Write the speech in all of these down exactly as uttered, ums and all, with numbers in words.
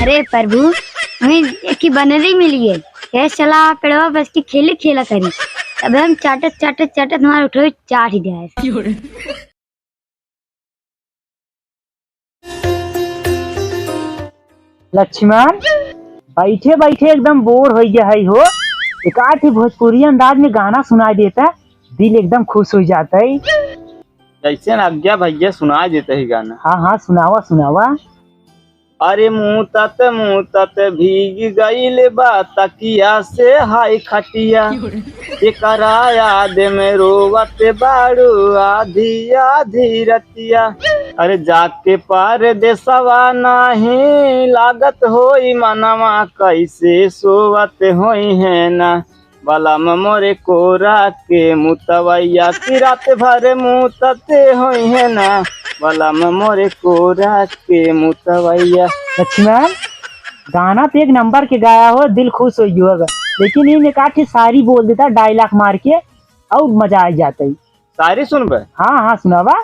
रे प्रभु, हमें एक ही बनरी मिली है। कहे चला पेड़वा बस की खेली खेला करी। तब हम चाटत, चाटत, चाटत हमारे उठो चाट ही जाए। लक्ष्मण, बैठे बैठे एकदम बोर होइ गया है हो। एकाध ही भोजपुरी अंदाज में गाना सुनाई देता, दिल एकदम खुश होइ जाता है। जैसे न आज्ञा भैया, सुनाई देता ही गाना। हाँ हाँ, सुनावा सुनावा। अरे मूतत मूतत भीग गइल बा तकिया से हाय खटिया। एकरा याद में रोवत बाड़ू आधी आधी रतिया। अरे जाके परदेसवा नाही लागत होई मनवा, कैसे सोवत होई है ना। बलम मोरे कोरा के मुतवैया, कि रात भर मुतते होई है ना। बलम मोरे कोरा के मुतवैया। लक्ष्मण, गाना तो एक नंबर के गाया हो, दिल खुश होइ गयो होगा, लेकिन इनमें काठी शायरी बोल देता dialogue मार के, और मजा आ जाता है। शायरी सुनबे? हाँ हाँ, सुनावा।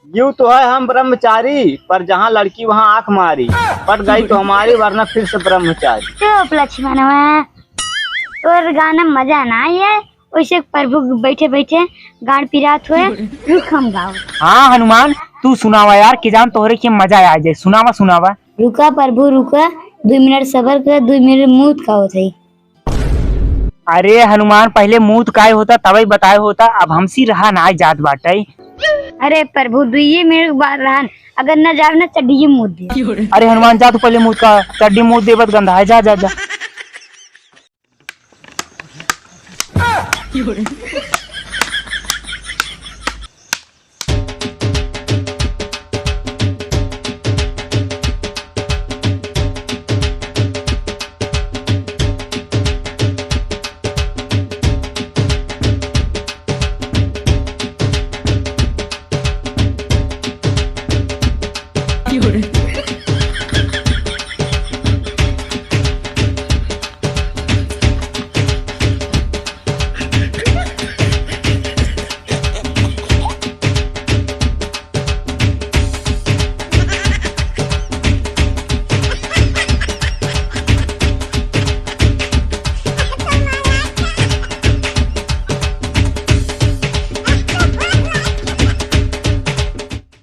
यूं तो है हम ब्रह्मचारी, पर जहाँ लड़की वहाँ आंख मारी। पट गई तो हमारी, वरना फिर से ब्रह्मचारी। चुप लक्ष्मणवा, तोर गाना मजा ना आए, वैसे प्रभु बैठे बैठे गाड़ पिरात हुए। रुक हम गाओ। हाँ हनुमान, तू सुनावा यार, कि जान तोहरे के मजा आ जाए। सुनावा सुनावा। रुका प्रभु रुका, दो मिनट सबर कर, दो मिनट मूत का होत है। अरे हनुमान, पहले मूत काय होता तबही बताए होता, अब हमसी रहा नाय जात बाटइ। अरे प्रभु, दुइये मिनट के बाद रहन, अगर न जाब न चड्डी मूत दे। अरे हनुमान, जा तू पहले मूत का, चड्डी मूत देबत गंधा है, जा जा जा।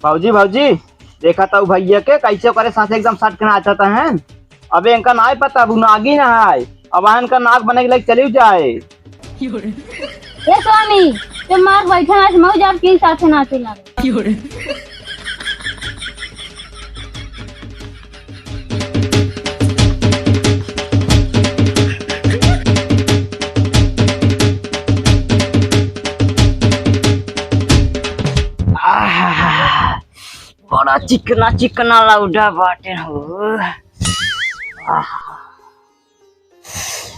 भौजी, भौजी, देखा तो भैया के कैसे ओकरे साथ एकदम सट के नाचत हैं। अबे इनका नाय पता, अब नागिन है। अब इनका नाग बने के लायक चली जाए। ए स्वामी, ते मार बैठा नाच, मऊ जाब के साथ नाचे लागे। आहा, बड़ा चिकना चिकना लौंडा बाटे हो। आहा,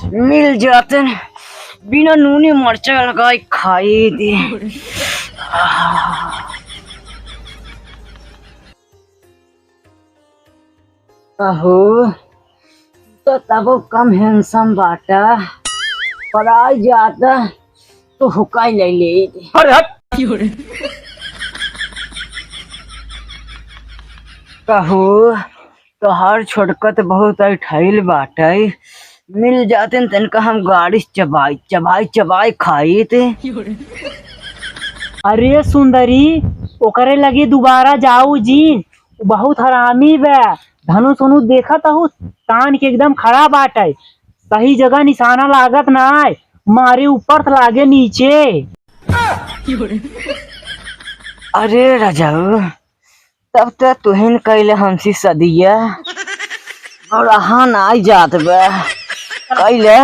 मिल जाते न, बिना नूनी मरचा लगाई खाई दे। आहा। अहो, तो तबो कम handsome बाटा, पराई जाता तो हुकाई ले ले। अरे हट। कहो, तोहार छोटका तो बहुत ऐठाइल बाटे, मिल जाते न तनका हम गाड़ी चबाई, चबाई, चबाई खाइत। अरे सुंदरी, ओकरे लगे दोबारा जाऊ जिन, उ बहुत हरामी बा। धनुष उनुष देखत हूँ, तान के एकदम खड़ा बाटे। सही जगह निशाना लागत नाय, मारे ऊपर त लागे नीचे। अरे रजऊ, तब त तुहिन कैले हमसी सदिया, और अहाँ नाय जात बा, कैले।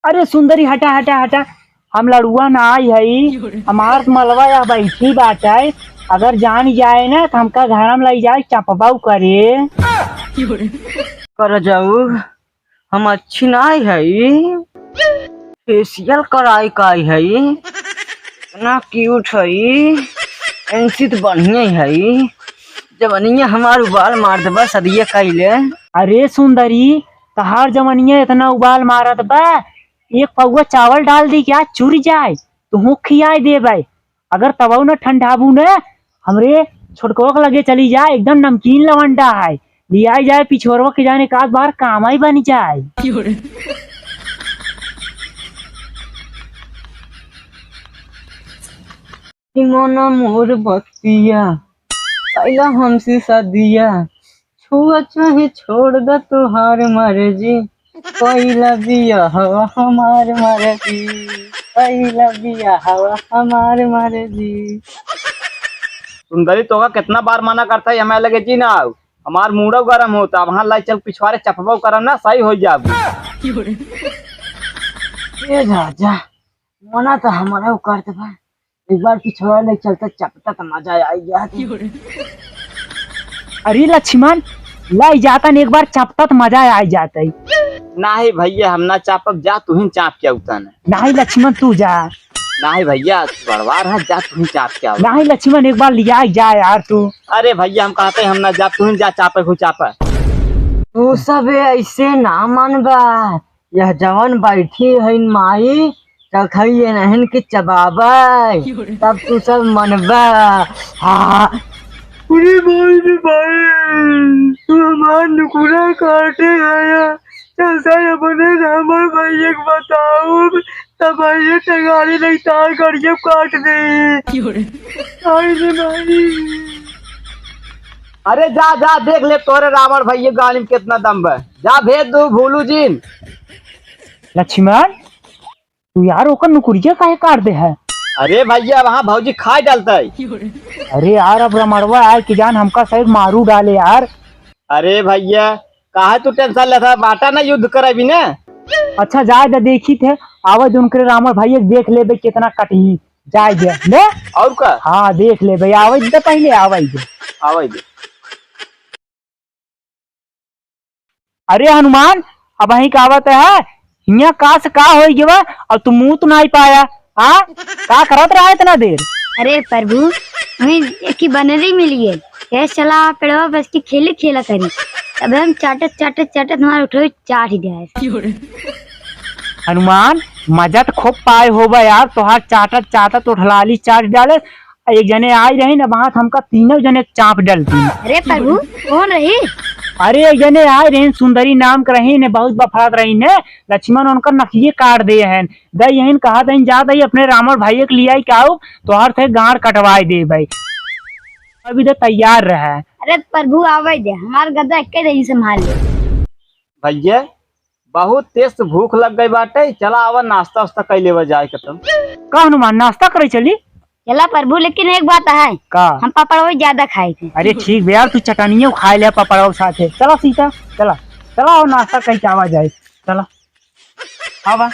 अरे सुंदरी, हटा, हटा, हटा, हम लड़ुआ नाय हई, हमार मलवा या बैठी बाटे, अगर जान जाए ना त हमका घर में लई जाए चपबाऊ करे। कर जाऊ, हम अच्छी नाय हई, facial कराई काई हई, इतना cute हई, इनसी त बढ़िया ही हई, जवनिया हमार उबाल मार देबा सदिया कैले। अरे सुंदरी, तहार जवनिया इतना उबाल मारत बा, एक पौवा चावल डाल दी क्या, चुर जाए, तुहू खियाए देबे। अगर तबौ न ठंडाबू न, हमरे छोटकवा के लगे चली जा, एकदम नमकीन लवंडा है, लियाई जाए पिछोरवा के जाने एक आध बार काम आई बन जाए। कि मन मोर बतिया, पहला हमसे सदिया, छुआ चाहे छोड़ द तोहार मर्जी, पहिला बियाहवा हमार मर्जी, पहिला बियाहवा हमार मर्जी। सुंदरी, तोका कितना बार मना करता है, हमारे लगे जी ना आओ, हमार मूड़ो गरम होता, वहाँ लाई चल पिछवारे चपबो करम ना, सही हो जाबू। ए राजा, मना तो हमारा करत बा, एक बार पिछवारे ले चलता चपता तो मजा आई जात। अरे लक्ष्मण, लाई जातन एक बार चपता तो मजा आई जात है। नाही भैया, हम ना चापब, जा तू ही चाप के आउता ना। नाही लक्ष्मण, तू जा। नाही भैया, बड़वार है, जा तू ही चाप के आउता। नाही लक्ष्मण, एक बार लिया जा यार तू। अरे भैया, हम कहते हैं हम ना जा, तू ही जा चापे को चापा। तू सब ऐसे ना मनबा, यह जवन बैठी है माई, चखइए नहन के चबाबै, तब तू सब मनबा। हाँ। अरे भाई रे भाई, तू हमार नुकुरा काटे आया, चल सारे अपने रामर भाई एक बताओ, तब भाई ये टंगारी नहीं तार करके काट दे। भाई रे भाई। अरे जा, जा, देख ले तोरे रावण भैया गाड़ी में कितना दम बा। जा भेज दू भोलू जी। लक्ष्मण, तू यार ओकर नुकुरिया काहे काट दे है? अरे भैया, वहाँ भौजी खाए डालता है। अरे यार, अब रमड़वा आए कि जान हमका शायद मारू डाले यार। अरे भैया, काहे तू tension लेता है? बाटा ना युद्ध करबी ना। अच्छा, जाए दे, देखी थे, आवे दे उनकरे रावण भैया, देख लेबे कितना कटही। जाए दे, ले। और का? हाँ, देख लेबे, आवे दे पहले, आवे दे। आवे दे। अरे हनुमान, अबहीं का आवत है, हियाँ का से का होई गवा, और तू मुँह तो नहीं पाया, हाँ? का करत रहा इतना देर? अरे प्रभु, वहीं एक ही बनरी मिल गई, कहे चला पेड़वा बस की खेली खेला करी, तब हम चाटत चाटत चाटत हमारे उठो चाट ही जाए। हनुमान, मजा तो खूब पाए होबा यार, तोहार चाटत चाटत उठलाली चाट डाले, एक जने आई रही ना, वहां से हमका तीनों जने चाप डलती। अरे प्रभु, कौन रही? अरे एक जने आई रही, सुंदरी नाम के रही ने, बहुत बफात रही ने, लक्ष्मण उनकर नखिए काट दे हैं। दे यही कहा दे, जा दे अपने रावण भाई के लियाई के आओ, तोहर से गांड कटवाई दे भाई। अभी तो तैयार रहे। अरे प्रभु, आवे दे, हमार गदा एक दे संभाल ले। भैया, बहुत तेज से भूख लग गई बाटे, चला आवा नाश्ता वास्ता कर लेवा जाए के तब। का हनुमान, नाश्ता करे चली? चला प्रभु, लेकिन एक बात है। का? हम पापड़वा ज्यादा खाए थे। अरे ठीक बे यार, तू चटनियो खाए ले पापड़वा साथे। चला सीता, चला, चला और नाश्ता कई के आवा जाए, चला। आवा।